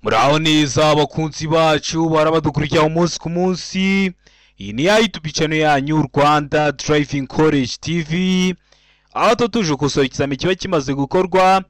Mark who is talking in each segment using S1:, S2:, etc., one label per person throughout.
S1: Muraho neza abakunzi bacu barabadukurikira umunsi ku munsi. Iyi ni ya YouTube channel yanyu Rwanda Driving College TV, aho tuba tuje gukosora ikizami kiba kimaze gukorwa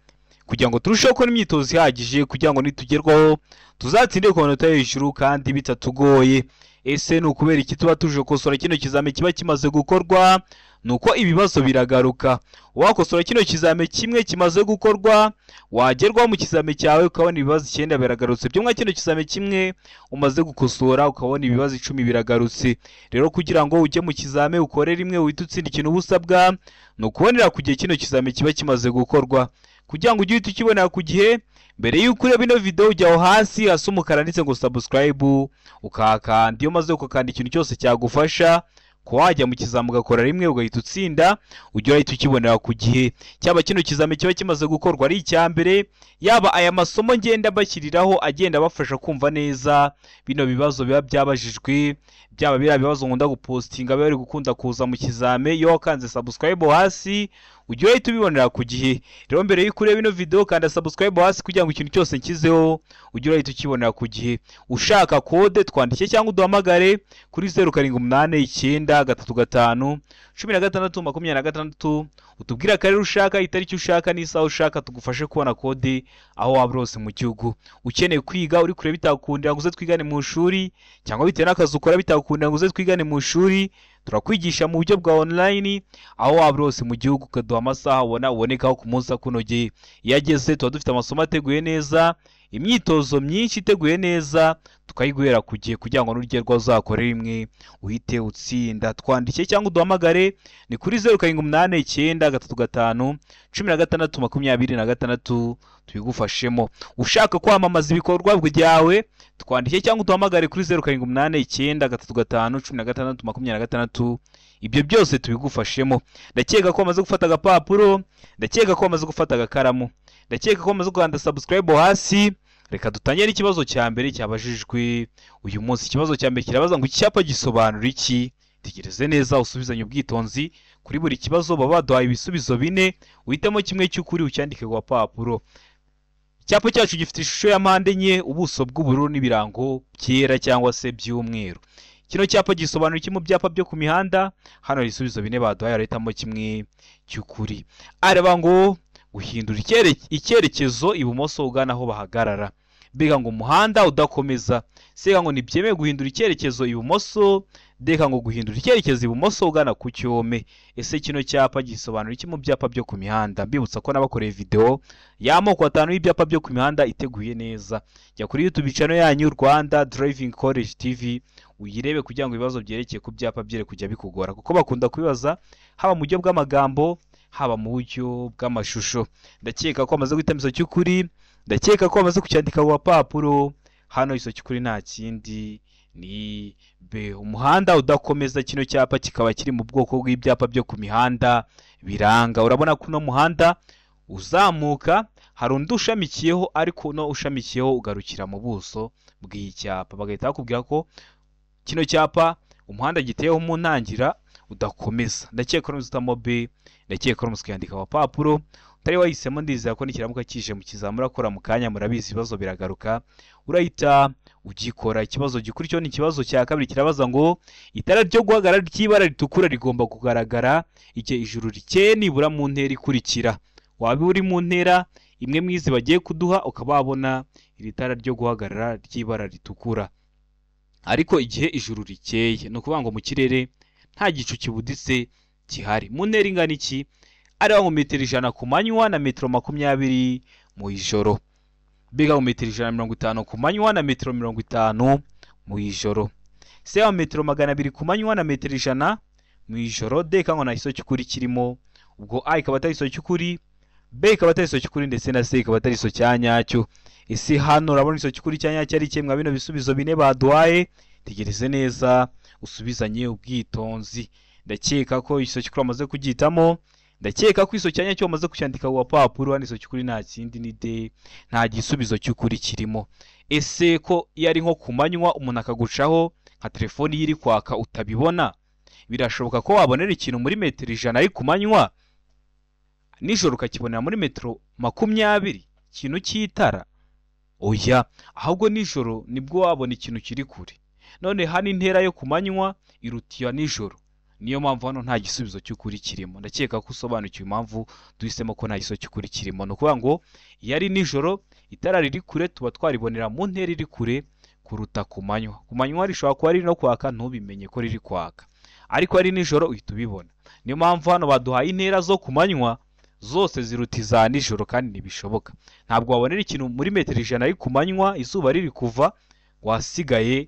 S1: kugira ngo turusheho gukora imyitozo ihagije kugira ngo nitugerwaho tuzatsinde ku manota yo hejuru kandi bitatugoye. Ese ni ukubera iki tuba tuje gukosora kino kizami kiba kimaze gukorwa? Ni uko ibibazo biragaruka. Wakosora kino kizami kimwe kimaze gukorwa, wagerwaho mu kizami cyawe ukabona ibibazo 9 biragarutse. Byo mwa kino kizami kimwe umaze gukosora ukabona ibibazo 10 biragarutse. Rero kugira ngo ujye mu kizami ukore rimwe uhite utsinda ikintu ubusabwa, ni ukubonera ku gihe kino kizami kiba kimaze gukorwa. Kugira ngo ujye uhita ukibonera ku gihe, mbere y'uko ureba ino video ujya aho hasi hasa umukara ndetse ngo subscribe ukahakanda. Iyo umaze gukanda ikintu cyose cyagufasha kuba wajya mu kizami ugakora rimwe ugahita utsinda, ujye uhita ukibonera ku gihe. Cyaba kino kizami kiba kimaze gukorwa ari icya mbere, yaba aya masomo ngenda bashyiriraho agenda abafasha kumva neza bino bibazo biba byabajijwe, byaba biriya bibazo nkunda gupostinga biba biri gukunda kuza mu kizame. Iyo wakanze subscribe hasi ujye uhita ubibonera ku gihe. Rero mbere y'uko ureba ino video kanda subscribe hasi kugira ngo ikintu cyose nshyizeho ujye uhita ukibonera ku gihe. Ushaka kode twandike cyangwa uduhamagare kuri 0789 35 16 26, utubwire akarere ushaka, itariki ushaka n'isaha ushaka, tugufashe kubona kode aho waba uri hose mu gihugu. Ukeneye kwiga uri kure bitakundira ngo uze twigane mu ishuri, cyangwa bitewe n'akazi ukora bitakundira ngo uze twigane mu ishuri, turakwigisha mu buryo bwa online aho waba uri hose mu gihugu, ukaduha amasaha ubona ubonekaho ku munsi akunogeye. Iyo ageze tuba dufite amasomo ateguye neza, imyitozo myinshi iteguye neza, tukayiguhera ku gihe kugira ngo nugerwa uzakore rimwe uhite utsinda. Twandike cyangwa uduhamagare ni kuri 0789 35 16 26 tubigufashemo. Ushaka kwamamaza ibikorwa byawe twandike cyangwa uduhamagare kuri 0789 35 16 26, ibyo byose tubigufashemo. Ndakeka ko wamaze gufata agapapuro, ndakeka ko wamaze gufata agakaramu, ndakeka ko wamaze gukanda subscribe hasi. Reka dutangire ikibazo cya mbere cyabajijwe uyu munsi. Ikibazo cya mbere kirabaza ngo icyapa gisobanura iki? Tegereze neza usubizanye ubwitonzi. Kuri buri kibazo baba baduhaye ibisubizo 4, uhitemo kimwe cy'ukuri ucyandike ku gapapuro. Icyapa cyacu gifite ishusho ya mpande enye, ubuso bw'ubururu n'ibirango byera cyangwa se by'umweru. Kino cyapa gisobanura iki mu byapa byo ku mihanda? Hano hari ibisubizo 4 baduhaye, arahitamo kimwe cy'ukuri. Areba ngo guhindura icyerekezo ibumoso ugana aho bahagarara. Mbega ngo umuhanda udakomeza. Sega ngo ntibyemewe guhindura icyerekezo ibumoso. Deka ngo guhindura icyerekezo ibumoso ugana ku cyome. Ese kino cyapa gisobanura iki mu byapa byo ku mihanda? Mbibutsa ko nabakoreye video y'amoko 5 y'ibyapa byo ku mihanda iteguye neza. Jya kuri YouTube channel yanyu Rwanda Driving College TV uyirebe kugira ngo ibibazo byerekeye ku byapa byere kujya bikugora, kuko bakunda kubibaza haba mu buryo bw'amagambo, haba mu buryo bw'amashusho. Ndakeka ko bamaze guhitamo isomo cy'ukuri, ndakeka ko bamaze kucyandika ku gapapuro. Hano isomo cy'ukuri nta kindi ni B, umuhanda udakomeza. Kino cyapa kikaba kiri mu bwoko bw'ibyapa byo ku mihanda biranga. Urabona ko uno muhanda uzamuka hari undi ushamikiyeho, ariko uno ushamikiyeho ugarukira mu buso bw'icyapa. Bagahita bakubwira ko kino cyapa umuhanda giteyeho mu ntangira udakomeza. Ndakeka ko uzitamo B, ndakeka ko umuswe yandika ku papuro. Utari wahisemo ndizera ko nikiramuka kije mu kizamura akora mu kanya, murabizi ibibazo biragaruka, urahita ugikora. Ikibazo gikurikiyeho ni ikibazo cya kabiri kirabaza ngo itara ryo guhagarara ry'ibara ritukura rigomba kugaragara igihe ijuru rikeye nibura mu ntera ikurikira. Waba uri mu ntera imwe mu izi bagiye kuduha ukaba wabona iri tara ryo guhagarara ry'ibara ritukura, ariko igihe ijuru rikeye, ni ukuvuga ngo mu kirere nta gicu kibuditse gihari. Mu ntera ingana iki? Ariho ngo metero 100 ku manywa na metero 20 mu ijoro. Mbega ngo metero 150 ku manywa na metero 50 mu ijoro. Se ya metero 200 ku manywa na metero 100 mu ijoro. D ngo nta gisobanuro cy'ukuri kirimo. Ubwo A ikaba atari igisobanuro cy'ukuri, B ikaba atari igisobanuro cy'ukuri, ndetse na C ikaba atari igisobanuro cya nyacyo. Ese hano urabona igisobanuro cy'ukuri cya nyacyo ari kimwe bino bisubizo 4 baduhaye? Tegereze neza usubizanye ubwitonzi. Ndakeka ko igisobanuro cy'ukuri bamaze kugihitamo, ndakeka ko igisobanuro cya nyacyo bamaze kucyandika ku gapapuro. Hano igisobanuro cy'ukuri nta kindi ni D, nta gisubizo cy'ukuri kirimo. Ese ko iyo ari nko ku manywa umuntu akagucaho nka telefoni iri kwaka utabibona, birashoboka ko wabonera ikintu muri metero 100 ari ku manywa, nijoro ukakibonera muri metero 20 ikintu cy'itara? Oya, ahubwo nijoro nibwo wabona ikintu kiri kure. None hano intera yo ku manywa iruta iya nijoro, niyo mpamvu hano nta gisubizo cy'ukuri kirimo. Ndakeka ko usobanukiwe impamvu duhisemo ko nta gisubizo cy'ukuri kirimo. Ni ukuvuga ngo iyo ari nijoro itara riri kure tuba twaribonera mu ntera iri kure kuruta ku manywa. Ku manywa rishobora kuba riri no kwaka ntubimenye ko riri kwaka, ariko ari nijoro uhita ubibona. Niyo mpamvu hano baduhaye intera zo ku manywa zose ziruta iza nijoro, kandi ntibishoboka. Ntabwo wabonera ikintu muri metero 100 ari ku manywa izuba riri kuva, wasigaye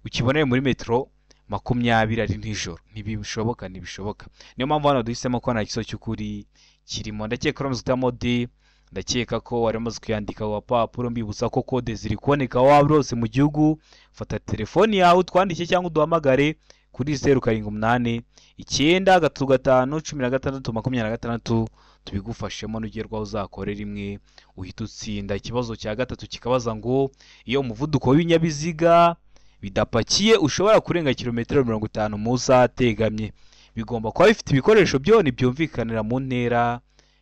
S1: ukibonere muri metero 20 ari nijoro. Ntibishoboka, ntibishoboka. Niyo mpamvu hano duhisemo ko nta gisubizo cy'ukuri kirimo. Ndakeka ko uramutse uhitamo D, ndakeka ko wari umaze kuyandika ku gapapuro. Mbibutsa ko kode ziri kuboneka aho waba hose mu gihugu. Fata telefoni yawe utwandike cyangwa uduhamagare kuri 0 7 8 9 3 5 16 26, tubigufashemo nugerwaho uzakore rimwe uhita utsinda. Ikibazo cya gatatu kikabaza ngo iyo umuvuduko w'ibinyabiziga bidapakiye ushobora kurenga kilometero 50 mu isaha ategamye, bigomba kuba bifite ibikoresho byoni byumvikanira mu ntera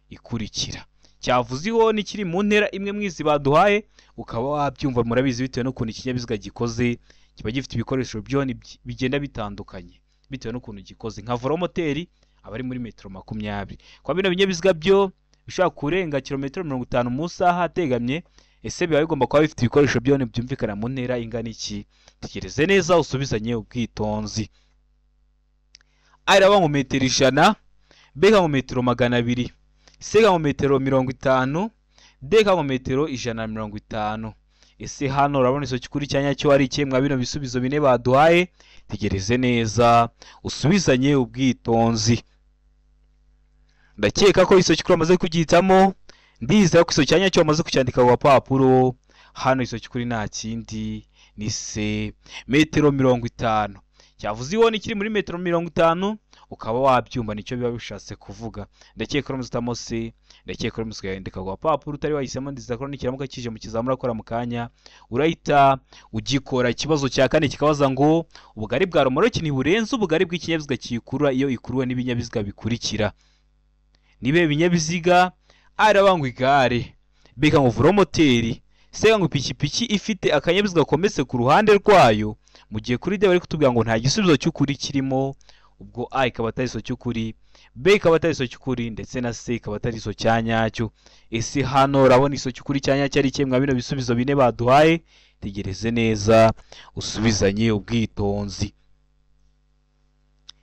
S1: ikurikira. Cyavuze ihoni kiri mu ntera imwe mwizi baduhaye, ukaba wabyumva murabizi bitewe n'ukuntu ikinyabiziga gikoze, kiba gifite ibikoresho byoni bigenda bitandukanye bitewe n'ukuntu gikoze. Nka voromoteri aba ari muri metero 20. Kwa bino binyabiziga byo bishobora kurenga kilometero 50 mu isaha ategamye, ese biba bigomba kuba bifite ibikoresho byoni byumvikana mu ntera ingana iki? Tekereze neza usubizanye ubwitonzi. A iraba mu metero 100, B mu metero 200, C mu metero 50, D mu metero 150. Ese hano urabona iso cy'ukuri cya nyacyo ari ikihe mwa bino bisubizo bine baduhaye? Tegereze neza usubizanye ubwitonzi. Ndakeka ko iso cy'ukuri amaze kugihitamo, ndizera ko iso cya nyacyo wamaze kucyandika ku gapapuro. Hano iso cy'ukuri nta kindi ni C, metero 50. Cyavuze ihoni kiri muri metero 50, ukaba wabyumva nicyo biba bishatse kuvuga. Ndakeka ko muzitamo C, ndakeka ko muzikandika ku gapapuro. Utari wahisemo ndizera ko nikiramuka kije mu kizamura akora mu kanya urahita ugikora. Ikibazo cya kane kikabaza ngo ubugari bwa romoroki ntiburenze ubugari bw'ikinyabiziga kiyikurura iyo ikuruwe n'ibinyabiziga bikurikira. Nibe binyabiziga: A irabangwa igare, B ngo voromoteri, C ngo ipikipiki ifite akanyabiziga kometse ku ruhande rwayo, mu gihe kuri D bari kutubwira ngo nta gisubizo cy'ukuri kirimo. Ubwo A ikaba atari iso cy'ukuri, B ikaba atari iso cy'ukuri, ndetse na C ikaba atari iso cya nyacyo. Ese hano urabona iso cy'ukuri cya nyacyo ari ikihe mwa bino bisubizo bine baduhaye? Tegereze neza usubizanye ubwitonzi.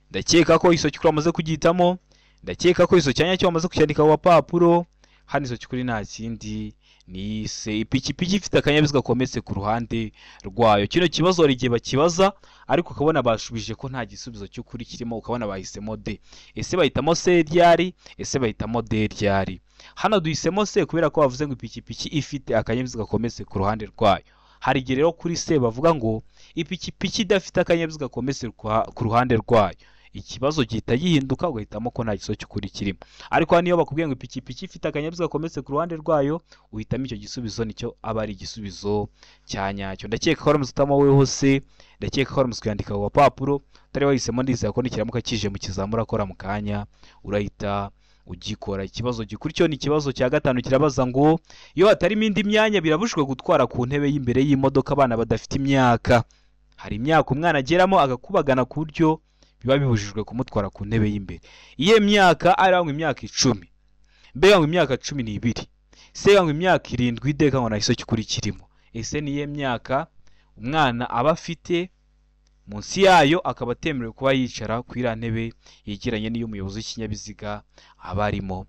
S1: Ndakeka ko iso cy'ukuri wamaze kugihitamo, ndakeka ko iso cya nyacyo wamaze kucyandika ku gapapuro. Hano iso cy'ukuri nta kindi ni C, ipikipiki ifite akanyabiziga kometse ku ruhande rwayo. Kino kibazo hari igihe bakibaza ariko ukabona bashubije ko nta gisubizo cy'ukuri kirimo, ukabona bahisemo D. Ese bahitamo C ryari? Ese bahitamo D ryari? Hano duhisemo C kubera ko bavuze ngo ipikipiki ifite akanyabiziga kometse ku ruhande rwayo. Hari igihe rero kuri C bavuga ngo ipikipiki idafite akanyabiziga kometse ku ruhande rwayo, ikibazo gihita gihinduka ugahitamo ko nta gisubizo cy'ukuri kirimo. Ariko hano iyo bakubwiye ngo ipikipiki ifite akanyabiziga kometse ku ruhande rwayo, uhitamo icyo gisubizo, nicyo aba ari igisubizo cya nyacyo. Ndakeka ko uramutse utamo wowe hose, ndakeka ko uramutse ukandika ku gapapuro utari wahisemo, ndizera ko nikiramuka kije mu kizamura akora mu kanya urahita ugikora. Ikibazo gikurikiyeho ni ikibazo cya gatanu, kirabaza ngo iyo hatarimo indi myanya birabujijwe gutwara ku ntebe y'imbere y'imodoka abana badafite imyaka. Hari imyaka umwana ageramo agakubagana ku buryo biba bibujijwe kumutwara ku ntebe y'imbere. Iye myaka arangwa imyaka 10, B ngo imyaka 12, C ngo imyaka 7, D ngo nta gisozi cy'ukuri kirimo. Ese niye myaka umwana aba afite munsi yayo akaba atemerewe kuba yicara ku iriya ntebe yegeranye n'iy'umuyobozi w'ikinyabiziga aba arimo?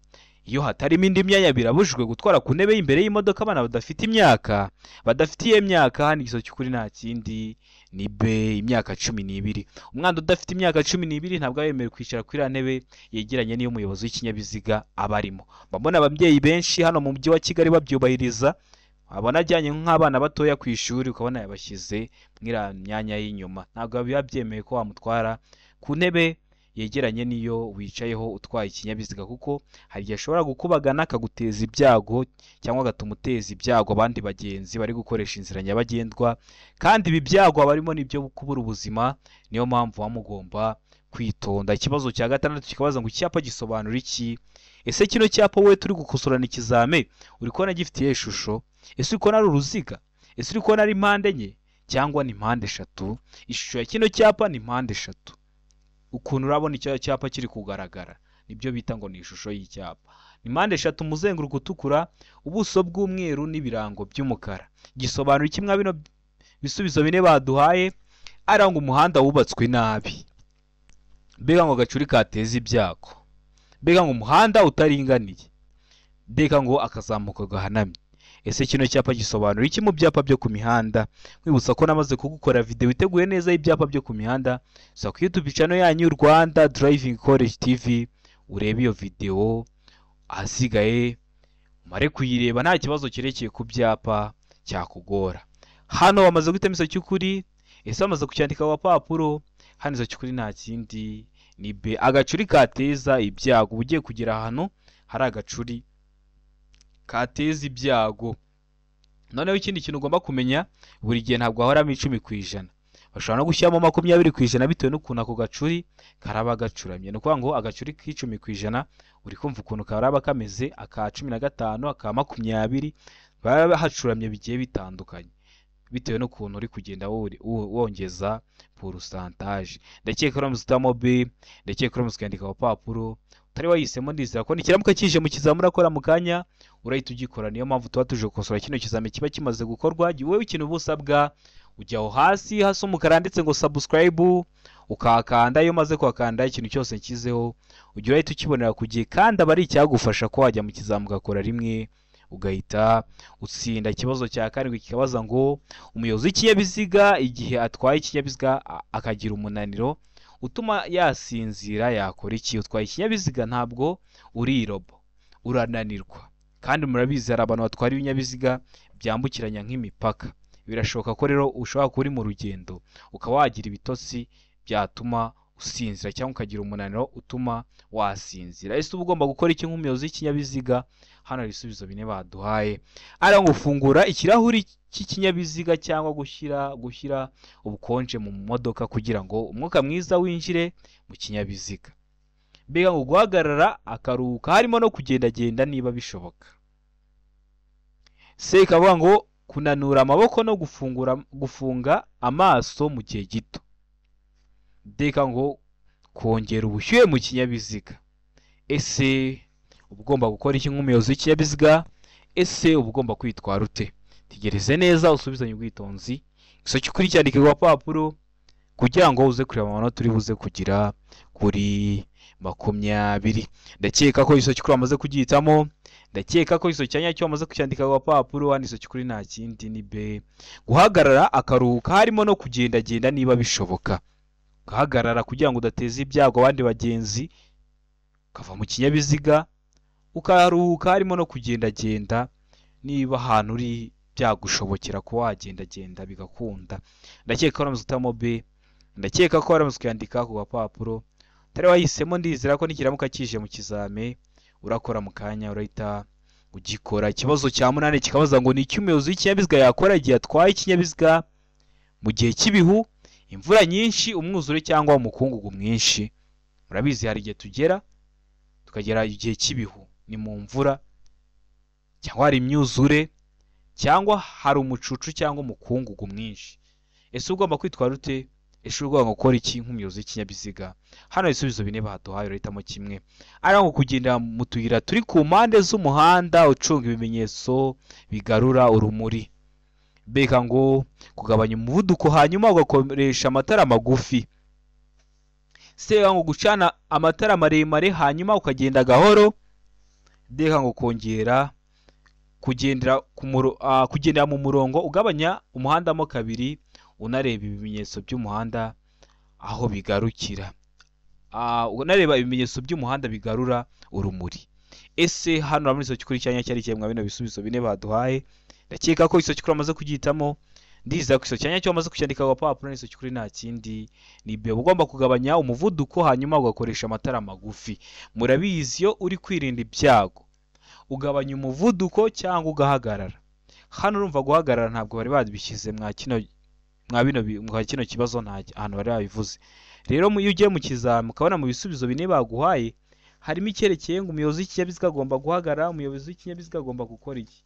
S1: Iyo hatarimo indi myanya birabujijwe gutwara ku ntebe y'imbere y'imodoka abana badafite imyaka, badafite iyo myaka. Hano igisozi cy'ukuri nta kindi ni B, imyaka 12. Umwana udafite imyaka 12 ntabwo aba yemerewe kwicara kuri iriya ntebe yegeranye n'iy'umuyobozi w'ikinyabiziga aba arimo. Mbona ababyeyi benshi hano mu mujyi wa Kigali babyubahiriza, wabona ajyanye nk'abana batoya ku ishuri ukabona yabashyize muri iriya myanya y'inyuma. Ntabwo biba byemewe ko wamutwara ku ntebe yegeranye n'iyo wicayeho utwaye ikinyabiziga, kuko hari igihe ashobora gukubagana akaguteza ibyago cyangwa agatuma uteza ibyago abandi bagenzi bari gukoresha inzira nyabagendwa, kandi ibi byago abarimo nibyo kubura ubuzima. Niyo mpamvu baba mugomba kwitonda. Ikibazo cya gatandatu kikabaza ngo icyapa gisobanura iki? Ese kino cyapa wowe turi gukosorana ikizame uri kubona gifitiye ishusho? Ese uri kubona ari uruziga? Ese uri kubona ari impande enye cyangwa ni impande eshatu? Ishusho ya kino cyapa ni impande eshatu. Ukuntu urabona icyo cyapa kiri kugaragara nibyo bita ngo ni ishusho y'icyapa. Ni impande eshatu, umuzenguruko utukura, ubuso bw'umweru n'ibirango by'umukara. Gisobanura iki mwa bino bisubizo bine baduhaye? Aranga umuhanda wubatswe nabi, mbega ngo agacuri kateza ibyago, mbega ngo umuhanda utaringaniye, mbega ngo akazamuka gahanamye. Ese kino cyapa gisobanura iki mu byapa byo ku mihanda? Nkwibutsa ko namaze kugukora video iteguye neza y'ibyapa byo ku mihanda, so ku YouTube channel yanyu Rwanda Driving College TV urebe iyo video, ahasigaye umare kuyireba nta kibazo cyerekeye ku byapa cyakugora. Hano bamaze guhitamo igice cy'ukuri, ese bamaze kucyandika ku gapapuro? Hano igice cy'ukuri nta kindi ni B, agacuri kateza ibyago. Uba ugiye kugera ahantu hari agacuri kateza ibyago. Noneho ikindi kintu ugomba kumenya, buri gihe ntabwo hahoramo 10%, bashobora no gushyiramo 20% bitewe n'ukuntu ako gacuri karaba gacuramye. Ni ukuvuga ngo agacuri k'10% uri kumva ukuntu karaba kameze, aka 15, aka 20, baba hacuramye bigiye bitandukanye bitewe n'ukuntu uri kugenda wongeza pourcentage. Ndakeka uramutse utamo B, ndakeka uramutse ukandika ku papuro utari wahisemo, ndizera ko nikiramuka kije mu kizamini urakora mu kanya urahita ugikora. Niyo mpamvu tuba tuje gukosora kino kizami kiba kimaze gukorwa. Wowe ikintu uba usabwa, ujya aho hasi hasi umukara handitse ngo subscribe ukahakanda. Iyo umaze kuhakanda ikintu cyose nshyizeho ujya urahita ukibonera ku gihe, kandi aba ari icyagufasha ko wajya mu kizami ugakora rimwe ugahita utsinda. Ikibazo cya karindwi kikabaza ngo umuyobozi w'ikinyabiziga igihe atwaye ikinyabiziga akagira umunaniro utuma yasinzira yakora iki? Utwaye ikinyabiziga ntabwo uri robo, urananirwa. Kandi murabizi hari abantu batwara ibinyabiziga byambukiranya nk'imipaka. Birashoboka ko rero ushobora kuba uri mu rugendo ukaba wagira ibitotsi byatuma usinzira cyangwa ukagira umunaniro utuma wasinzira. Ese uba ugomba gukora iki nk'umuyobozi w'ikinyabiziga? Hano hari ibisubizo bine baduhaye. Ari ngo gufungura ikirahuri cy'ikinyabiziga cyangwa gushyira ubukonje mu modoka kugira ngo umwuka mwiza winjire mu kinyabiziga. Mbega ngo guhagarara akaruhuka harimo no kugendagenda niba bishoboka. Se ikavuga ngo kunanura amaboko no gufunga amaso mu gihe gito. Ndeka ngo kongera ubushyuhe mu kinyabiziga. Ese uba ugomba gukora iki nk'umuyobozi w'ikinyabiziga? Ese uba ugomba kwitwara ute? Tegereze neza usubizanye ubwitonzi. Igice cy'ukuri cyandike ku gapapuro kugira ngo uze kureba amanota uri buze kugira kuri 20. Ndakeka ko igice cy'ukuri wamaze kugihitamo. Ndakeka ko igice cya nyacyo wamaze kucyandika ku gapapuro. Hano igice cy'ukuri nta kindi ni B, guhagarara akaruhuka harimo no kugendagenda niba bishoboka. Ugahagarara kugira ngo udateza ibyago abandi bagenzi, ukava mu kinyabiziga ukaruhuka harimo no kugendagenda niba ahantu uri byagushobokera kuba wagendagenda bigakunda. Ndakeka ko waramutse utamo B, ndakeka ko waramutse ukandika ku gapapuro utari wahisemo. Ndizera ko nikiramuka kije mu kizame urakora mu kanya urahita ugikora. Ikibazo cya munani kikabaza ngo ni iki umuyobozi w'ikinyabiziga yakora igihe atwaye ikinyabiziga mu gihe cy'ibihu, imvura nyinshi, umwuzure cyangwa umukungugu mwinshi. Murabizi hari igihe tugera tukagera igihe cy'ibihu, ni mu mvura cyangwa hari imyuzure cyangwa hari umucucu cyangwa umukungugu mwinshi. Ese ugomba kwitwara ute? Ese ugomba gukora iki nk'umuyobozi w'ikinyabiziga? Hano ibisubizo bine baduhaye urahitamo kimwe. Ari ngo kugendera mu tuyira turi ku mpande z'umuhanda ucunga ibimenyetso bigarura urumuri. Mbega ngo kugabanya umuvuduko hanyuma ugakoresha amatara magufi. Se ngo gucana amatara maremare hanyuma ukagenda gahoro. Mbega ngo kongera kugendera mu murongo ugabanya umuhanda mo kabiri unareba ibimenyetso by'umuhanda aho bigarukira. Unareba ibimenyetso by'umuhanda bigarura urumuri. Ese hano urabona igice cy'ukuri cyanya cyari kimwe bino bisubizo bine baduhaye. Ndakeka ko igice cy'ukuri amaze kugihitamo. Ndizera ko igice cyanya cyo amaze kucyandika ku gapapuro. N'igice cy'ukuri nta kindi ni B, ugomba kugabanya umuvuduko hanyuma ugakoresha amatara magufi. Murabizi iyo uri kwirinda ibyago ugabanya umuvuduko cyangwa ugahagarara. Hano urumva guhagarara ntabwo bari babishyize mwa kino kibazo, nta ahantu bari babivuze. Rero iyo ugiye mu kizami ukabona mu bisubizo bine baguhaye Harimo icyerekeye ngo umuyobozi w'ikinyabiziga agomba guhagarara, umuyobozi w'ikinyabiziga agomba gukora iki.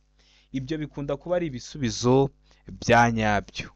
S1: Ibyo bikunda kuba ari ibisubizo bya nyabyo.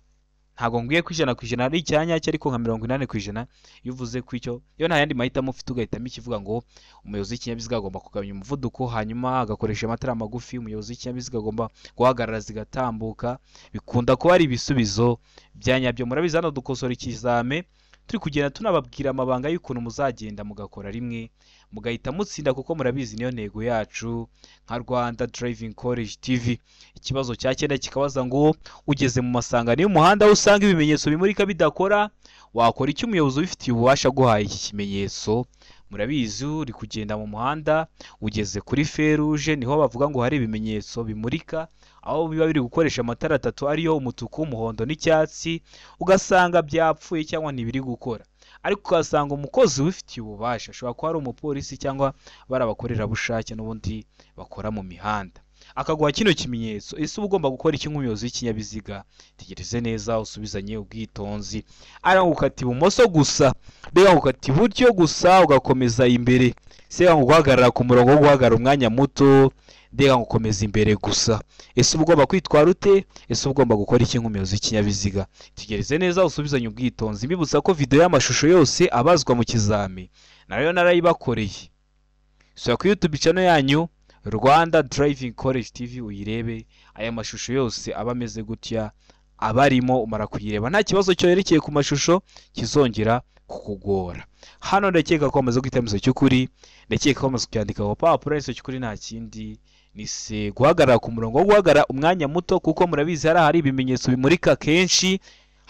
S1: Ntabwo ngwiye ku 100% ari icyanyacyo, ariko nka 80% iyo uvuze ku icyo, iyo nta yandi mahitamo ufite ugahitamo ikivuga ngo umuyobozi w'ikinyabiziga agomba kugabanya umuvuduko hanyuma agakoresha amatara magufi, umuyobozi w'ikinyabiziga agomba guhagarara zigatambuka, bikunda kuba ari ibisubizo bya nyabyo. Murabizi hano dukosora ikizame turi kugenda tunababwira amabanga y'ukuntu muzagenda mugakora rimwe mugahita mutsinda, kuko murabizi niyo ntego yacu nka Rwanda Driving College TV. Ikibazo cya 9 kikabaza ngo ugeze mu masangano y'umuhanda aho usanga ibimenyetso bimurika bidakora, wakora iki umuyobozi ubifitiye ububasha aguhaye iki kimenyetso? Murabizi uri kugenda mu muhanda ugeze kuri feruje, niho bavuga ngo hari ibimenyetso bimurika, aho biba biri gukoresha amatara atatu ariyo umutuku, umuhondo n'icyatsi, ugasanga byapfuye cyangwa ntibiri gukora. Ariko ugasanga umukozi ubifitiye ububasha, ashobora kuba ari umupolisi cyangwa bari abakorerabushake n'ubundi bakora mu mihanda, akaguha kino kimenyetso. Ese uba ugomba gukora iki nk'umuyobozi w'ikinyabiziga? Tegereze neza usubizanye ubwitonzi. Ari gukata ibumoso gusa, mbega gukata iburyo gusa ugakomeza imbere, se guhagarara ku murongo wo guhagarara umwanya muto, mbega gukomeza imbere gusa. Ese uba ugomba kwitwara ute? Ese uba ugomba gukora iki nk'umuyobozi w'ikinyabiziga? Tegereze neza usubizanye ubwitonzi. Mbibutsa ko video y'amashusho yose abazwa mu kizami nayo narayibakoreye. Sura kuri YouTube channel yanyu Rwanda Driving College TV uyirebe, aya mashusho yose aba ameze gutya abarimo, umara kuyireba nta kibazo cyerekeye ku mashusho kizongera kukugora. Hano ndakeka ko wamaze guhitamo igice cy'ukuri, ndakeka ko wamaze kucyandika ku papuro. Igice cy'ukuri nta kindi ni se guhagarara ku murongo wo guhagarara umwanya muto, kuko murabizi hari ibimenyetso bimurika kenshi,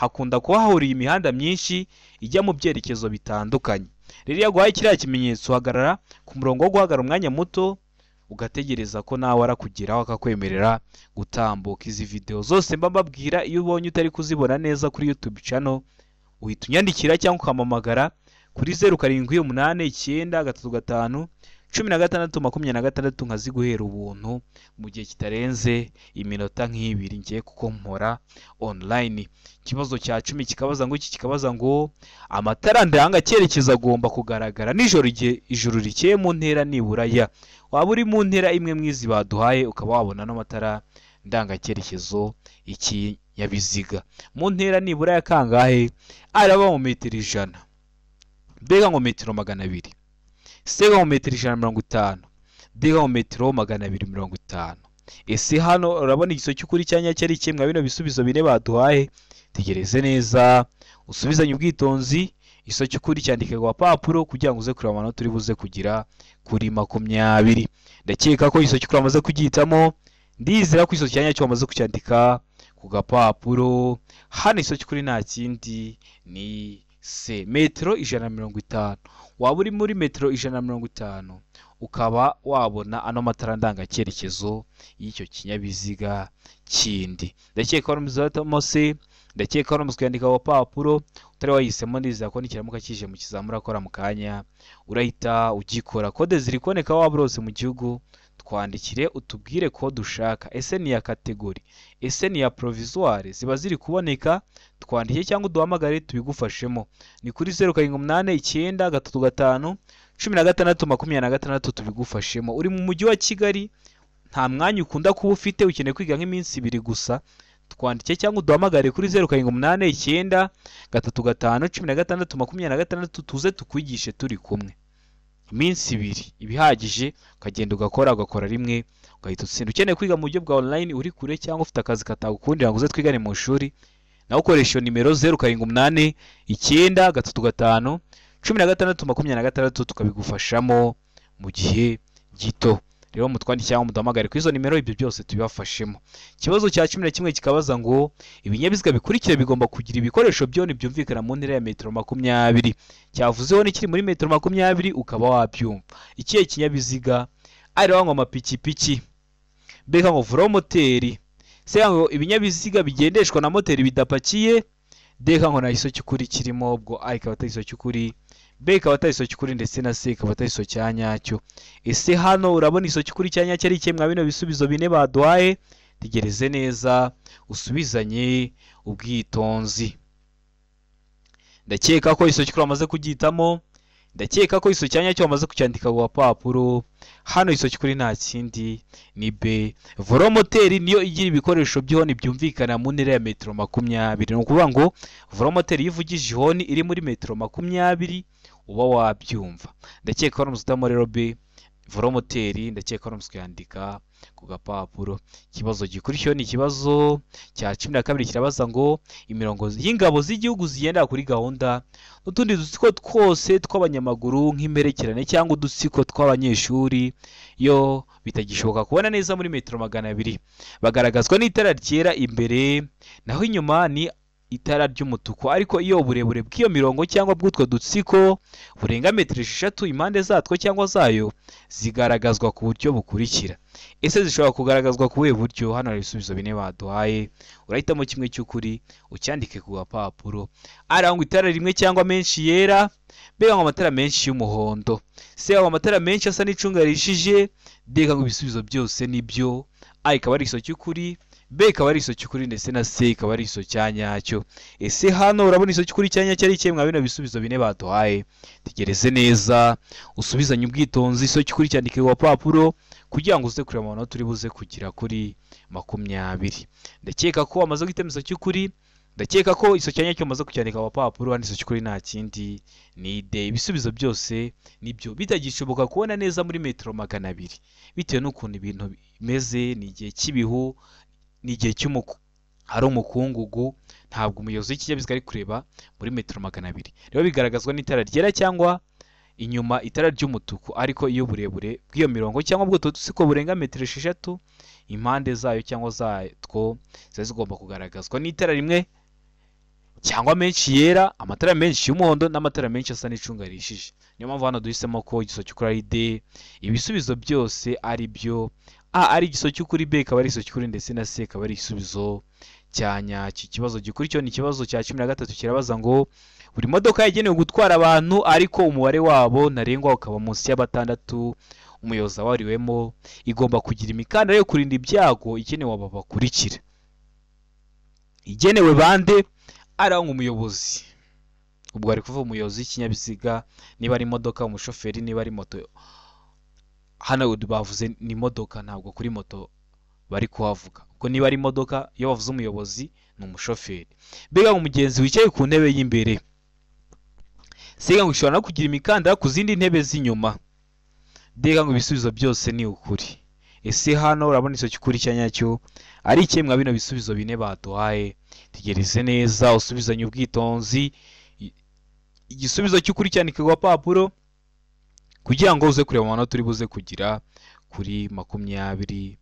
S1: hakunda kuba hahuriye imihanda myinshi ijya mu byerekezo bitandukanye. Rero iyo aguhaye kiriya kimenyetso uhagarara ku murongo wo guhagarara umwanya muto, ugategereza ko nawe arakugeraho akakwemerera gutambuka. Izi video zose mba mbabwira, iyo ubonye utari kuzibona neza kuri YouTube channel, uhita unyandikira cyangwa ukampamagara kuri 0 7 8 9 3 5 16 26, nkaziguhera ubuntu mu gihe kitarenze iminota nk'ibiri ngiye kuko mpora online. Ikibazo cya 10 kikabaza ngo iki kikabaza ngo amatara ndanga cyerekezo agomba kugaragara nijoro igihe ijuru rikeye mu ntera nibura ya, waba uri mu ntera imwe mwizi baduhaye ukaba wabona n'amatara ndangacyerekezo ikinyabiziga mu ntera nibura ya kangahe? Araba mu metero 100, mbega ngo metero 200, sega mu metero 150, mbega mu metero 250. Ese hano urabona igiso cy'ukuri cyanya cyari kimwe bino bisubizo bine baduhaye? Tegereze neza usubizanye ubwitonzi. Igiso cy'ukuri cyandike ku papuro kugira ngo uze kureba amanota uri buze kugira kuri 20. Ndakeka ko igiso cy'ukuri amaze kugihitamo, ndizera ko igiso cyanya cyo wamaze kucyandika ku gapapuro. Hano igiso cy'ukuri nta kindi ni se metero 150. Waba uri muri metero 150 ukaba wabona ano matara ndangacyerekezo y'icyo kinyabiziga kindi. Ndakeka ko muzatamo se, ndakeka ko muzkwandika ku papuro. Utari wahisemo ndizera ko nikiramuka kije mu kizamura akora mu kanya urahita ugikora. Kode ziri kuboneka waba rose mu gihugu, twandikire utubwire kode ushaka. Ese ni ya kategori, ese ni ya provisoire, ziba ziri kuboneka, twandike cyangwa uduhamagare tubigufashemo. Ni kuri 0 7 8 9 3 5 16 26 tubigufashemo. Uri mu mujyi wa Kigali nta mwanya ukunda kuba ufite, ukeneye kwiga nk'iminsi ibiri gusa, twandike cyangwa uduhamagare kuri 0 7 8 9 3 5 16 26 tuze tukwigishe turi kumwe. Iminsi ibiri ibihagije, ukagenda ugakora rimwe ugahita utsinda. Ukeneye kwiga mu buryo bwa online uri kure cyangwa ufite akazi katagukundira ngo uze twigane mu ishuri, nawe ukoresha iyo nimero 0 7 8 9 3 5 16 26 tukabigufashamo mu gihe gito. Rero mutwandike cyangwa muduhamagare kuri izo nimero, ibyo byose tubibafashemo. Ikibazo cya 11 kikabaza ngo ibinyabiziga bikurikira bigomba kugira ibikoresho byone byumvikana mu ntera ya metero 20. Cyavuzeho n'ikiri muri metero 20 ukaba wabyumva. Ikihe kinyabiziga? Ari ngo amapikipiki, mbega ngo velomoteri, se ngo ibinyabiziga bigendeshwa na moteri bidapakiye, deka ngo nta giso cy'ukuri kirimo, ubwo A ikaba atari igiso cy'ukuri, B ikaba atari igiso cy'ukuri, ndetse na C ikaba atari igiso cya nyacyo. Ese hano urabona igiso cy'ukuri cya nyacyo ari ikihe mwa bino bisubizo bine baduhaye? Tegereze neza usubizanye ubwitonzi. Ndakeka ko igiso cy'ukuri wamaze kugihitamo, Ndakeka ko iso cyanya cyo wamaze kucyandika ku gapapuro. Hano iso cy'ukuri nta kindi ni B. Volomoteri niyo igira ibikoresho by'ihoni byumvikana mu ntera ya metero 20. Ni ukuvuga ngo volomoteri iyo ivugije ihoni iri muri metero 20 uba wabyumva. Ndakeka ko uramutse rero B volomoteri, ndakeka ko uramutse kuyandika ku gapapuro. Ikibazo gikurikiyeho ni ikibazo cya 12 kirabaza ngo imirongo y'ingabo z'igihugu zigendera kuri gahunda n'utundi dutsiko twose tw'abanyamaguru nk'imperekerane cyangwa udutsiko tw'abanyeshuri iyo bitagishoboka kubona neza muri metero 200 bagaragazwa n'itara ryera imbere naho inyuma ni itara ry'umutuku, ariko iyo uburebure bw'iyo mirongo cyangwa bw'utwo dutsiko burenga metero 6 impande zatwo cyangwa zayo zigaragazwa ku buryo bukurikira. Ese zishobora kugaragazwa ku buhe buryo? Hano hari ibisubizo bine baduhaye, urahitamo kimwe cy'ukuri ucyandike ku gapapuro. Arangwa itara rimwe cyangwa menshi yera, B ngo amatara menshi y'umuhondo, C ngo amatara menshi asa n'icunga rishije, D ngo ibisubizo byose nibyo. A ikaba ari igiso cy'ukuri, B ikaba ari igiso cy'ukuri ndetse na C ikaba ari igiso cya nyacyo. Ese hano urabona igiso cy'ukuri cya nyacyo ari ikihe mwa bino bisubizo bine baduhaye? Tegereze neza usubizanye ubwitonzi igiso cy'ukuri cyandike ku gapapuro kugira ngo uze kureba amanota turi buze kugira kuri 20. Ndakeka ko wamaze guhitamo igiso cy'ukuri, ndakeka ko igiso cya nyacyo wamaze kucyandika ku gapapuro. Hano igiso cy'ukuri nta kindi ni D. Ibisubizo byose nibyo. Bitagishoboka kubona neza muri metero 200 bitewe n'ukuntu ibintu bimeze, ni igihe cy'ibihu, ni igihe hari umukungugu, ntabwo umuyobozi w'ikinyabiziga ari kureba muri metero 200. Rero bigaragazwa n'itara ryera cyangwa inyuma itara ry'umutuku, ariko iyo uburebure bw'iyo mirongo cyangwa bw'utwo dutsiko burenga metero 6 impande zayo cyangwa zatwo ziba zigomba kugaragazwa n'itara rimwe cyangwa menshi yera, amatara menshi y'umuhondo n'amatara menshi asa n'icunga rishije. Niyo mpamvu hano duhisemo ko igiso cy'ukuri ari D, ibisubizo byose ari byo. A ari igiso cy'ukuri, B ikaba ari igiso cy'ukuri ndetse na C ikaba ari igisubizo cya nyacyo. Ikibazo gikurikiyeho ni ikibazo cya 13 kirabaza ngo buri modoka yagenewe gutwara abantu ariko umubare wabo ntarengwa ukaba munsi ya 6, umuyobozi awariwemo igomba kugira imikandara yo kurinda ibyago ikenewe aba bakurikira. Igenewe bande? Arangwa umuyobozi, ubwo ari kuvuga umuyobozi w'ikinyabiziga, niba ari imodoka umushoferi, niba ari moto. Hano bavuze ni imodoka, ntabwo kuri moto bari kuhavuga. Ubwo niba ari imodoka, iyo bavuze umuyobozi ni umushoferi. Mbega umugenzi wicaye ku ntebe y'imbere. C ngo ishobora no kugira imikandara ku zindi ntebe z'inyuma. D ngo ibisubizo byose ni ukuri. Ese hano urabona iso cy'ukuri cya nyacyo ari ikihe mwa bino bisubizo bine baduhaye? Tegereze neza usubizanye ubwitonzi igisubizo cy'ukuri cyandike ku gapapuro kugira ngo uze kureba amanota turi buze kugira kuri 20.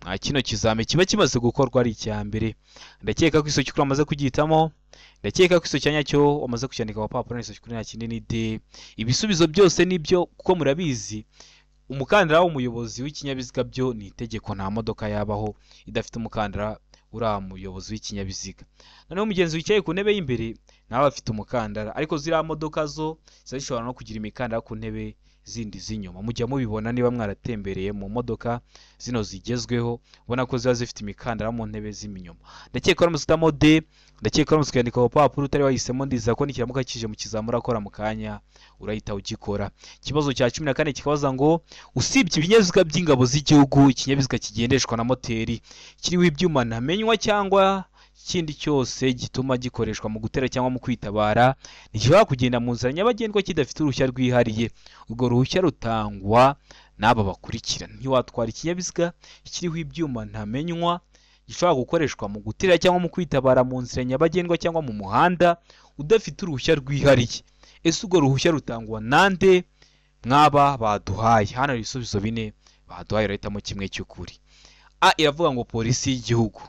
S1: Mwa kino kizame kiba kimaze gukorwa ari icya mbere. Ndakeka ko iso cy'ukuri wamaze kugihitamo, ndakeka ko iso cya nyacyo wamaze kucyandika ku gapapuro, iso cy'ukuri nta kindi ni D. Ibisubizo byose nibyo kuko murabizi umukandara w'umuyobozi w'ikinyabiziga byo ni itegeko, nta modoka yabaho idafite umukandara uriya muyobozi w'ikinyabiziga. Noneho umugenzi wicaye ku ntebe y'imbere nawe afite umukandara, ariko ziriya modoka zo ziba zishobora no kugira imikandara ku ntebe zindi z'inyuma. Mujya mubibona niba mwaratembereye mu modoka zino zigezweho, ubona ko ziba zifite imikandara mu ntebe z'inyuma. Ndakeka uramutse uhitamo D, ndakeka uramutse ukandika ku papuro utari wahisemo, ndizera ko nikiramuka kije mu kizamura akora mu kanya urahita ugikora. Ikibazo cya 14 kikabaza ngo usibye ibinyabiziga by'ingabo z'igihugu, ikinyabiziga kigendeshwa na moteri kiriho ibyuma ntamenywa cyangwa ikindi cyose gituma gikoreshwa mu gutera cyangwa mu kwitabara ntigishobora kugenda mu nzira nyabagendwa kidafite uruhushya rwihariye. Urwo ruhushya rutangwa n'aba bakurikira: ntiwatwara ikinyabiziga kiriho ibyuma ntamenywa gishobora gukoreshwa mu gutera cyangwa mu kwitabara mu nzira nyabagendwa cyangwa mu muhanda udafite uruhushya rwihariye. Ese urwo ruhushya rutangwa nande? Mwaba baduhaye. Hano hari ibisubizo bine baduhaye, urahitamo kimwe cy'ukuri. A iravuga ngo polisi y'igihugu,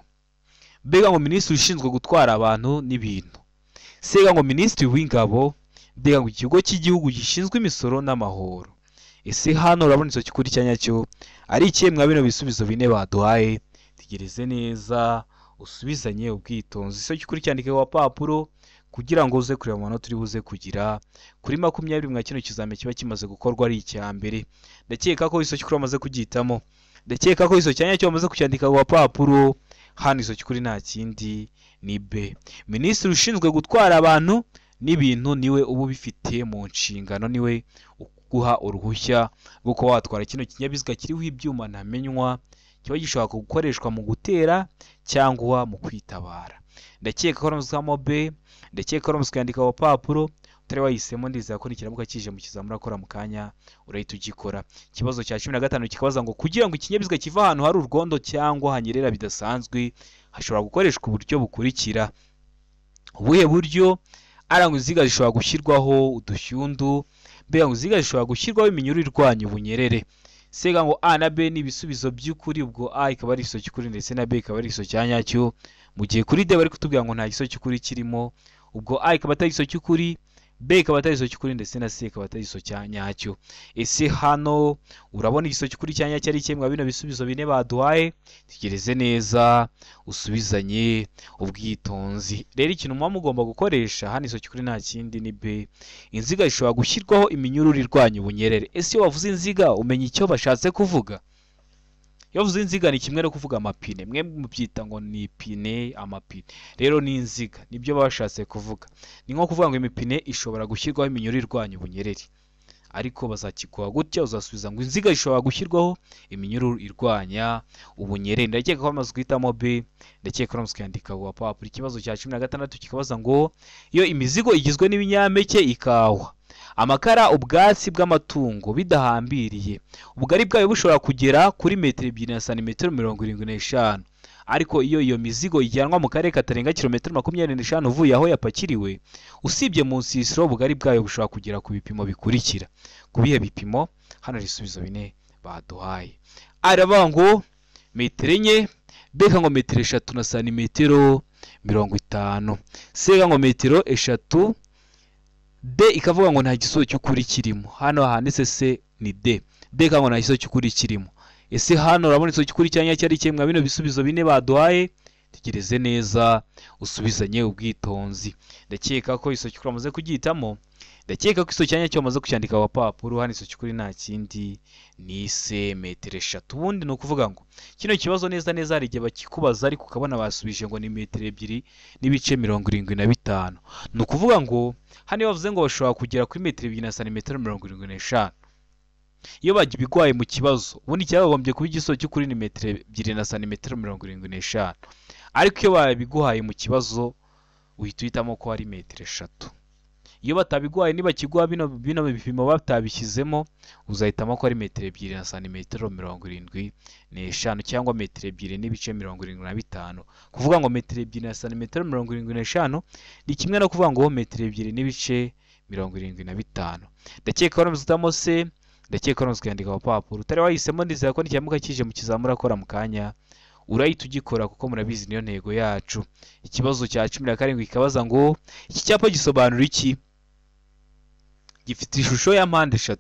S1: B ngo minisitiri ushinzwe gutwara abantu n'ibintu, C ngo minisitiri w'ingabo, D ngo ikigo cy'igihugu gishinzwe imisoro n'amahoro. Ese hano urabona icyo cy'ukuri cya nyacyo ari ikihe mwa bino bisubizo bine baduhaye? Tegereze neza usubizanye ubwitonzi icyo cy'ukuri cyandike ku gapapuro kugira ngo uze kureba amanota turi buze kugira kuri 20 mwa kino kizame kiba kimaze gukorwa ari icya mbere. Ndakeka ko icyo cy'ukuri wamaze kugihitamo, ndakeka ko icyo cya nyacyo wamaze kucyandika ku gapapuro. Hano iso cy'ukuri nta kindi ni B, minisitiri ushinzwe gutwara abantu n'ibintu niwe uba ubifite mu nshingano, niwe uguha uruhushya rwo kuba watwara kino kinyabiziga kiriho ibyuma ntamenywa, kiba gishobora gukoreshwa mu gutera cyangwa mu kwitabara. Ndakeka ko uramutse B, ndakeka ko uramutse ukandika ku papuro utari wahisemo, ndizera ko nikiramuka kije mu kizamura akora mu kanya urahita ugikora. Ikibazo cya 15 kikabaza ngo kugira ngo ikinyabiziga kiva ahantu hari urwondo cyangwa hanyerera bidasanzwe hashobora gukoreshwa uburyo bukurikira. Ubuhe buryo? Arangwa inziga zishobora gushyirwaho udushyundu, mbega ngo inziga zishobora gushyirwaho iminyururu irwanya ubunyerere. Sega ngo A na B ni ibisubizo by'ukuri, ubwo A ikaba ari igisubizo cy'ukuri ndetse na B ikaba ari igisubizo cya nyacyo, mu gihe kuri D bari kutubwira ngo nta gisubizo cy'ukuri kirimo, ubwo A ikaba atari igisubizo cy'ukuri, B ikaba atari igisubizo cy'ukuri ndetse na C ikaba atari igisubizo cya nyacyo. Ese hano urabona igisubizo cy'ukuri cya nyacyo ari kimwe bino bisubizo bine baduhaye? Tegereze neza usubizanye ubwitonzi. Rero ikintu muba mugomba gukoresha hano igisubizo cy'ukuri nta kindi ni B. Inziga zishobora gushyirwaho iminyururu irwanya ubunyerere. Ese iyo bavuze inziga umenya icyo bashatse kuvuga? Iyo bavuze inziga ni kimwe no kuvuga amapine, mwe mubyita ngo ni ipine, amapine. Rero ni inziga nibyo bashatse kuvuga. Ni nko kuvuga ngo imipine ishobora gushyirwaho iminyururu irwanya ubunyerere, ariko bazakiguha gutya uzasubiza ngo inziga ishobora gushyirwaho iminyururu irwanya ubunyerere. Ndakeka ko bamaze guhitamo B, ndakeka ko bamaze kuyandika ku gapapuro. Ikibazo cya 16 kikabaza ngo iyo imizigo igizwe n'ibinyampeke, ikawa, amakara, ubwatsi bw'amatungo bidahambiriye, ubugari bwayo bushobora kugera kuri metero 2 na santimetero 75, ariko iyo iyo mizigo ijyanwa mu karere katarenga kilometero 25 uvuye aho yapakiriwe, usibye mu nsisiro, ubugari bwayo bushobora kugera ku bipimo bikurikira. Ku bihe bipimo? Hano ibisubizo bine baduhaye. Aravuga ngo metero 4, B ngo metero 3 na santimetero 50, C ngo metero 3, D ikavuga ngo nta gisubizo cy'ukuri kirimo. Hano handitse C ni D. D ikavuga ngo nta gisubizo cy'ukuri kirimo. Ese hano urabona igisubizo cy'ukuri cya nyacyo ari kimwe bino bisubizo bine baduhaye? Tegereze neza usubizanye ubwitonzi. Ndakeka ko igisubizo cy'ukuri bamaze kugihitamo, ndakeka ko igisubizo cya nyacyo bamaze kucyandika ku gapapuro. Hano igisubizo cy'ukuri nta kindi ni C, metero 3. Ubundi ni ukuvuga ngo kino kibazo neza neza hari igihe bakikubaza ariko ukabona basubije ngo ni metero 2 n'ibice 75. Ni ukuvuga ngo hano iyo bavuze ngo bashobora kugera kuri metero 2 na santimetero 75, iyo bagibigwaye mu kibazo ubundi cyabagombye kuba igisubizo cy'ukuri ni metero 2 na santimetero 75, ariko iyo babiguhaye mu kibazo uhita uhitamo ko ari metero 3. Iyo batabiguhaye, nibakiguha bino bipimo batabishyizemo, uzahitamo ko ari metero 2 na santimetero 75 cyangwa metero 2 n'ibice 75. Kuvuga ngo metero 2 na santimetero 75 ni kimwe no kuvuga ngo metero 2 n'ibice 75. Ndakeka ko uramutse C, ndakeka ko uramutse ukandika ku papuro. Utari wahisemo ndizera ko nikiramuka kije mu kizamura akora mu kanya urahita ugikora, kuko murabizi niyo ntego yacu. Ikibazo cya 17 kikabaza ngo iki cyapa gisobanura iki? Gifite ishusho ya mpande 3,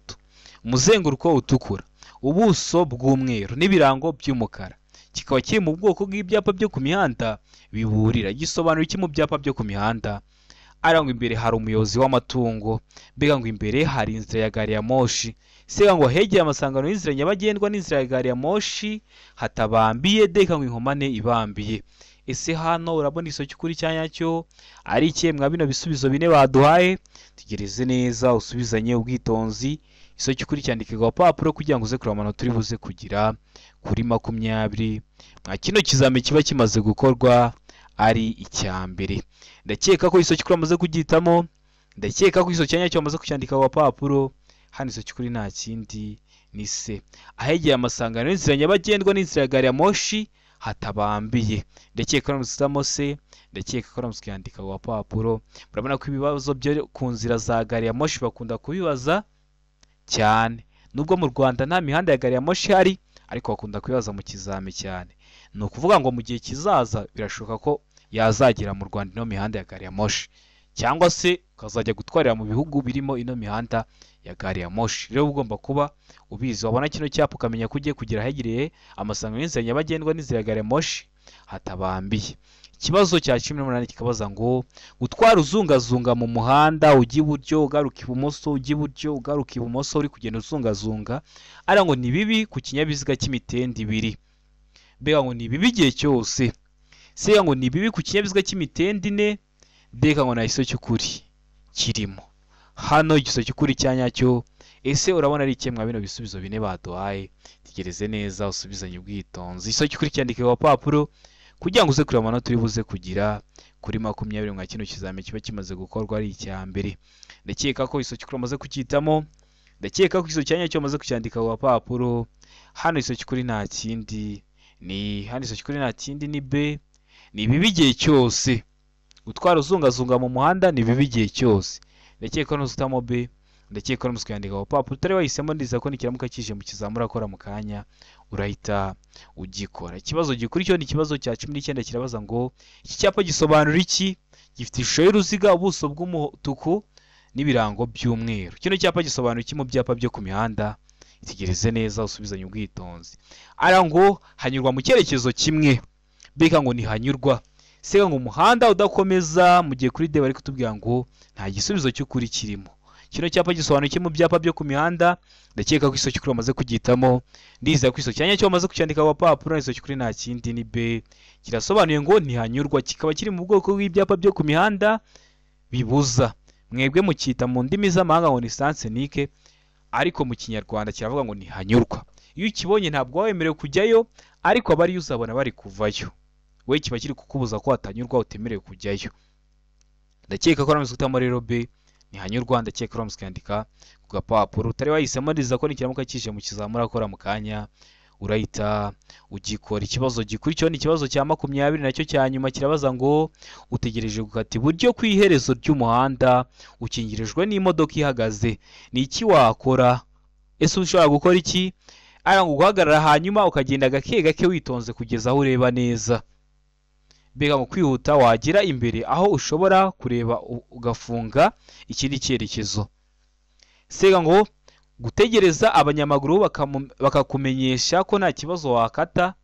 S1: umuzenguruko utukura, ubuso bw'umweru n'ibirango by'umukara, kikaba kiri mu bwoko bw'ibyapa byo ku mihanda biburira. Gisobanura iki mu byapa byo ku mihanda? Arangwa imbere hari umuyobozi w'amatungo, mbega ngo imbere hari inzira ya gari ya moshi, sega ngo hegeye amasangano y'inzira nyabagendwa n'inzira ya gari ya moshi hatabambiye, deka ngo inkomane ibambiye. Ese hano urabona igisubizo cy'ukuri cya nyacyo ari ikihe mwa bino bisubizo bine baduhaye? Tegereze neza usubizanye ubwitonzi. Igisubizo cy'ukuri cyandike ku gapapuro kugira ngo uze kureba amanota uri buze kugira kuri 20 mwa kino kizami kiba kimaze gukorwa ari icya mbere. Ndakeka ko igisubizo cy'ukuri bamaze kugihitamo, ndakeka ko igisubizo cya nyacyo bamaze kucyandika ku gapapuro. Hano igisubizo cy'ukuri nta kindi ni C, ahegeye amasangano y'inzira nyabagendwa n'inzira ya gari ya moshi hatabambiye. Ndakeka ko uramutse C, ndakeka ko uramutse ukandika ku gapapuro. Murabona ko ibibazo byo ku nzira za gari ya moshi bakunda kubibaza cyane, nubwo mu Rwanda nta mihanda ya gari ya moshi ihari, ariko bakunda kubibaza mu kizami cyane. Ni ukuvuga ngo mu gihe kizaza birashoboka ko yazagera mu Rwanda ino mihanda ya gari ya moshi, cyangwa se ukazajya gutwarira mu bihugu birimo ino mihanda ya gari ya moshi. Rero ugomba kuba ubizi, wabona kino cyapa ukamenya ko ugiye kugera ahegereye amasangano y'inzira nyabagendwa n'inzira ya gari ya moshi hatabambiye. Ikibazo cya 18 kikabaza ngo gutwara uzungazunga mu muhanda ujya iburyo ugaruka ibumoso, ujya iburyo ugaruka ibumoso, uri kugenda uzungazunga, ara ngo ni bibi ku kinyabiziga cy'imitende 2. Mbega ngo ni bibi igihe cyose. Se ngo ni bibi ku kinyabiziga cy'imitende 4, deka ngo nta gisubizo cy'ukuri kirimo. Hano igisubizo cy'ukuri cya nyacyo ese urabona ari ikihe mwa bino bisubizo bine baduhaye? Tegereze neza usubizanye ubwitonzi. Igisubizo cy'ukuri cyandike ku gapapuro kugira ngo uze kureba amanota uri buze kugira kuri 20 mwa kino kizami kiba kimaze gukorwa ari icya mbere. Ndakeka ko igisubizo cy'ukuri wamaze kucyitamo, ndakeka ko igisubizo cya nyacyo wamaze kucyandika ku gapapuro. Hano igisubizo cy'ukuri nta kindi ni hano igisubizo cy'ukuri nta kindi ni B. Ni bibi igihe cyose gutwara uzungazunga mu muhanda, ni bibi igihe cyose. Ndakeka ko nuzitamo B, ndakeka ko nuzikandika ku gapapuro utari wahisemo. Ndiza ko nikiramuka kije mu kizamura akora mu kanya urahita ugikora. Ikibazo gikurikiyeho ni ikibazo cya 19 kirabaza ngo iki cyapa gisobanura iki? Gifite ishusho y'uruziga, ubuso bw'umutuku n'ibirango by'umweru. Kino cyapa gisobanura iki mu byapa byo ku mihanda? Itegereze neza usubizanye ubwitonzi. Ara ngo hanyurwa mu cyerekezo kimwe, mbega ngo ntihanyurwa. Sega ngo umuhanda udakomeza, mu gihe kuri D bari kutubwira ngo nta gisubizo cy'ukuri kirimo. Kino cyapa gisobanura iki mu byapa byo ku mihanda? Ndakeka ko igisubizo cy'ukuri wamaze kugitamo. Ndizera ko igisubizo cya nyacyo wamaze kucyandika ku gapapuro. Igisubizo cy'ukuri nta kindi ni B. Kirasobanuye ngo ntihanyurwa, kikaba kiri mu bwoko bw'ibyapa byo ku mihanda bibuza. Mwebwe mukita mu ndimi z'amahanga ngo ni sansenike, ariko mu Kinyarwanda kiravuga ngo ntihanyurwa. Iyo ukibonye ntabwo waba wemerewe kujyayo, ariko abariyo uzabona bari kuvayo. We kiba kiri kukubuza ko watanyurwa, utemerewe kujyayo. Ndakeka ko ramutse utamo rero B ntihanyurwa. Ndakeka ko ramutse ukandika ku gapapuro utari wahisemo. Ndiza ko nikiramuka kije mu kizamura akora mu kanya urahita ugikora. Ikibazo gikurikiyeho ni ikibazo cya 20 nacyo cya nyuma kirabaza ngo utegereje gukata iburyo ku iherezo ry'umuhanda ukingirijwe n'imodoka ihagaze, ni iki wakora? Ese ushobora gukora iki? Ara ngo guhagarara hanyuma ukagenda gake gake witonze kugeza aho ureba neza. Mbega ngo kwihuta wagera imbere aho ushobora kureba ugafunga ikindi cyerekezo. Sega ngo gutegereza abanyamaguru bakakumenyesha ko nta kibazo wakata,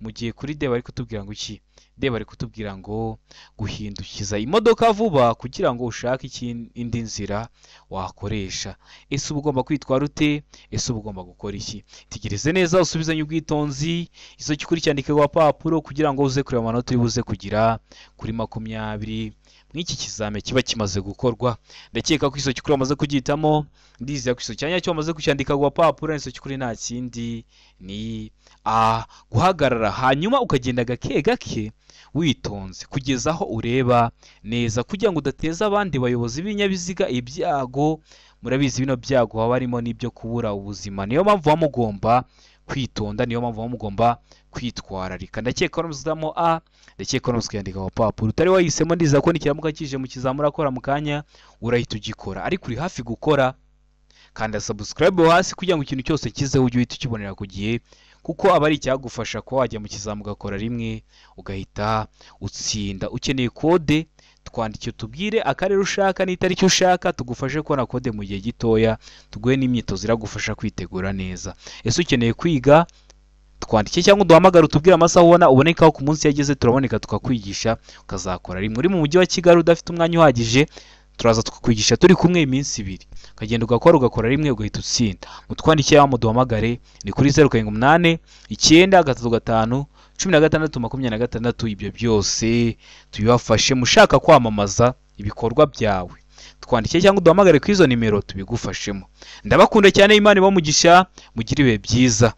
S1: mu gihe kuri D bari kutubwira ngo iki? D bari kutubwira ngo guhindukiza imodoka vuba kugira ngo ushake indi nzira wakoresha. Ese uba ugomba kwitwara ute? Ese uba ugomba gukora iki? Tegereze neza usubizanye ubwitonzi. Izo cy'ukuri cyandike ku gapapuro kugira ngo uze kureba amanota uri buze kugira kuri 20 mw'iki kizame kiba kimaze gukorwa. Ndakeka ko igisubizo cy'ukuri wamaze kugihitamo. Ndizera ko igisubizo cya nyacyo wamaze kucyandika ku gapapuro. Igisubizo cy'ukuri nta kindi ni A, guhagarara hanyuma ukagenda gake gake witonze kugeza aho ureba neza kugira ngo udateza abandi bayobozi b'ibinyabiziga ibyago. Murabizi bino byago haba harimo n'ibyo kubura ubuzima, niyo mpamvu muba mugomba kwitonda, niyo mpamvu muba mugomba kwitwararika. Ndakeka ko muzamo A, ndakeka ko muzandika ku gapapuro utari wahisemo. Ndiza ko nikiramuka kije mu kizamura akora mu kanya urahita ugikora, ariko uri hafi gukora. Kanda subscribe hasi kugira ngo ikintu cyose kizeho ujye uhita ukibonera ku gihe, kuko aba ari icyagufasha kuba wajya mu kizami ugakora rimwe ugahita utsinda. Ukeneye kode twandike tubwire akarere ushaka n'itariki ushaka, tugufashe kubona kode mu gihe gitoya, tuguhe n'imyitozo iragufasha kwitegura neza. Ese ukeneye kwiga? Twandike cyangwa uduhamagare utubwire amasaha ubona ubonekaho ku munsi yageze, turaboneka tukakwigisha ukazakora rimwe. Uri mu mujyi wa Kigali udafite umwanya uhagije, turaza tukakwigisha turi kumwe iminsi ibiri, ukagenda ugakora ugakora rimwe ugahita utsinda. Mutwandikiye aho muduhamagare ni kuri 0 7 8 9 3 5 16 26. Ibyo byose tubibafashe. Mushaka kwamamaza ibikorwa byawe twandikiye cyangwa uduhamagare kuri izo nimero tubigufashemo. Ndabakunda cyane, Imana ibahe umugisha, mugire ibihe byiza.